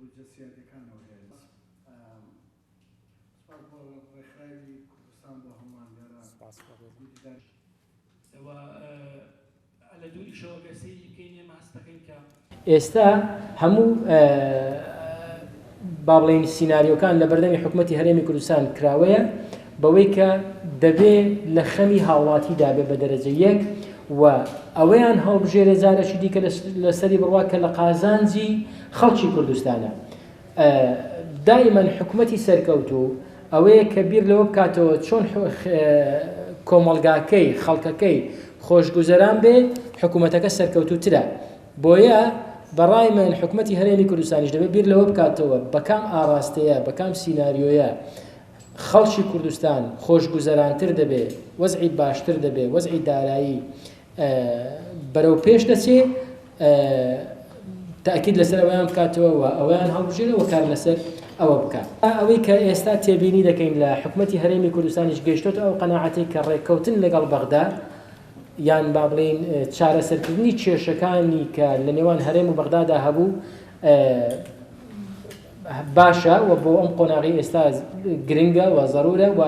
بودجە سیادیەکانەوە هەیە. سپاس بۆ ڕێکخراوی کوردستان بۆ هەمووان لێرە سپاس بۆ ڕێزم. دیدار. و لە دووریشەوە گەر سەیری بکەین ئێمە هەست دەکەین کە. ئێستا هەموو با بڵێین سیناریۆکان لە بەردەمی حکومەتی هەرێمی کوردستان کراوەیە بەوەی کە دەبێ لە خەمی هاوڵاتیدا بێ بە دەرەجە یەک و ئەوەیان هەڵبژێرێ جارێکی دیکە لەسەری بڕوا کە لە قازانجی خەڵکی کوردستانە. دائیمەن حکومەتی سەرکەوتوو ئەوەیە کە بیر لەوە بکاتەوە چۆن کۆمەڵگاکەی خەڵکەکەی خۆشگوزەران بێ حکوومەتەکە سەرکەوتووترە بۆیە بەڕای من حکومەتی هەرێمی کوردستانیش دەبێت بیر لەوە بکاتەوە بە کام ئاراستەیە بە کام سیناریۆیە خەڵکی کوردستان خۆشگوزەرانتر دەبێ وەزعی باشتر دەبێ وەزعی دارایی بەرەو پێش دەچێ تاکید لەسەر ئەویان بکاتەوە و ئەویان هەڵبژێرە و کار لەسەر ئەوە بکات ئەوەی کە ئێستا تێبینی دەکەین لە حکومەتی هەرێمی کوردستانیش گەیشتۆتە ئەو قەناعەتەی کە ڕێککەوتن لەگەڵ بەغدا یان با بڵێین چارەسەرکردنی کێشەکانی کە لە نێوان هەرێم و بەغدادا هەبوو باشە و بۆ ئەم قۆناغی ئێستا گرنگە و زەرورە و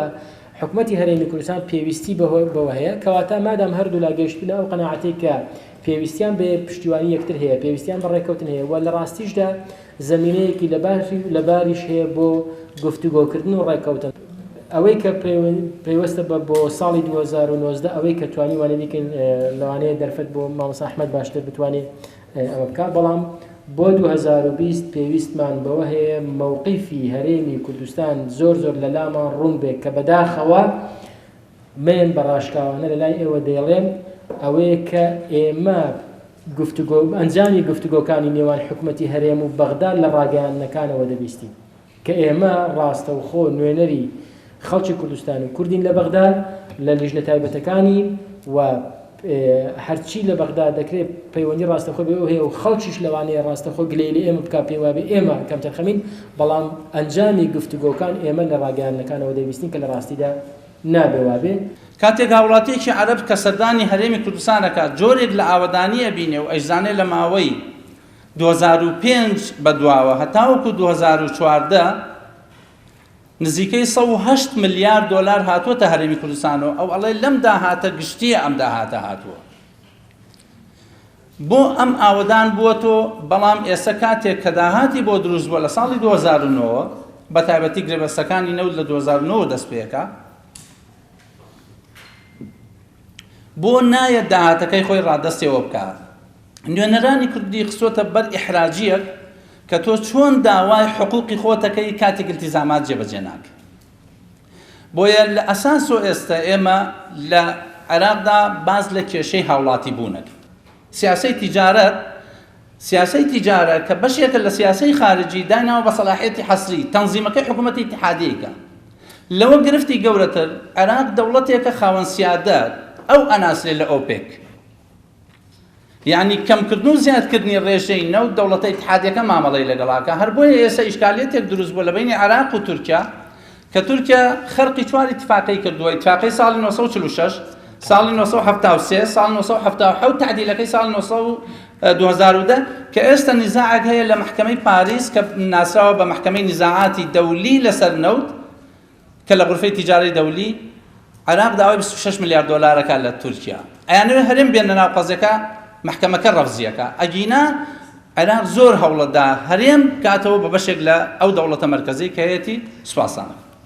حکومەتی هەرێمی کوردستان پێویستی بەوە هەیە کەواتە مادام هەردوولا گەیشتونە ئەو قەناعەتەی کە پێویستیان بە پشتیوانی یەکتر هەیە پێویستیان بە ڕێککەوتن هەیە و لە ڕاستیشدا زەمینەیەکی لەباریش هەیە بۆ گفتوگۆکردن و ڕێککەوتن. ئەوەی کە پەیوەستە بە بۆ ساڵی 2019 ئەوەی کە توانیوانە بیکەین لەوانەیە دەرفەت بۆ مامۆستا ئەحمەد باشتر بتوانێت ئەوە بکات بەڵام بۆ 2020 پێویستمان بەوە هەیە مەوقیفی هەرێمی کوردستان زۆر زۆر لە لامان ڕوون بێت کە بەداخەوە من بە ڕاشکاوانە لە لای ئێوە دەیڵێم ئەوەیە کە ئێمە گفتوگۆ ئەنجامی گفتوگۆکانی نێوان حکومەتی هەرێم و بەغدا لە ڕاگەیاندنەکانەوە دەبیستین کە ئێمە ڕاستەوخۆ نوێنەری خەڵکی کوردستان و کوردین لە بەغدا لە لیژنە تایبەتەکانی و هەرچی لە بەغدا دەکرێت پەیوەندی ڕاستەخۆ بێ هەیە و خەڵکیش لەوانەیە ڕاستەخۆ گلەیی لە ئێمە بکا پێی وابێ ئێمە کەمتەرخەمین بەڵام ئەنجامی گفتوگۆکان ئێمە لە ڕاگەیاندنەکانەوە دەیبیستین کە لە ڕاستیدا نابێ وابێ. کاتێک هاوڵاتیەکی عەرەب کە سەردانی هەرێمی کوردستان ئەکات جۆرێک لە ئاوەدانی ئەبینێ و ئەیزانێ لە ماوەی 2005 بەدواوە هەتاوەکو 2014 نزیکەی 108 ملیار دۆلار هاتووەتە هەرێمی کوردستان و ئەو ئەڵێ لەم داهاتە گشتیە ئەم داهاتە هاتووە بۆ ئەم ئاوەدان بووەتۆ، بەڵام ئێستا کاتێک کە داهاتی بۆ دروست بووە لە ساڵی 2009 بە تایبەتی گرێبەستەکانی نەوت لە 2009 دەست پێکا بۆ نایەت داهاتەکەی خۆی ڕادەستەوە بکات نوێنەرانی کوردی خستۆتە بەر ئیحراجیەک کە تۆ چۆن داوای حقوقی خۆتەکەی کاتێک التزامات جێبەجێ ناکەی بۆیە لە ئەساسۆ ئێستە ئێمە لە عێراقدا باس لە کێشەی هاوڵاتی بوون ئەکەین. سیاسەی تیجارەت، سیاسەی تیجارە کە بەشێکە لە سیاسەی خارجی دایناوە بە سەلاحیەتی حەسری، تەنزیمەکەی حکوومەتی ئیتیحادیەکە. لەوە گرفتی گەورەتر، عێراق دەوڵەتێکە خاوەن سیادە، ئەو ئەناسرێ لە ئۆپێک. یانی کەمکردن و زیادکردنی ڕێژەی نەوت دەوڵەتە ئیتحادیەکە مامەڵەی لەگەڵاکە هەر بۆیە ئێستا ئیشکالیەتێک دروست بووە لە بەینی عێراق و تورکیا کە تورکیا خەرقی چوار ئیتفاقی کردووە ئیتفاقی ساڵی 946 ساڵی 973 ساڵ 977 تعدیلەکەی ساڵی 2010 کە ئێستا نزاعێک هەیە لە محکمەی پاریس کە ناسراوە بە محکمەی نزاعاتی دەولی لەسەر نەوت کە لە غورفەی تیجارەی دەولی عێراق داوای 26 ملیار دۆلار ئەکات لە تورکیا ئەیانەوێ هەرێم بێنە ناو قەزیەکە مەحکەمەکە ڕەفزیەکە ئەگینا عێراق زۆر هەوڵەدا هەرێم بکاتەوە بە بەشێک لە ئەو دەوڵەتە مەرکەزی کە هەیەتی سوپاستان.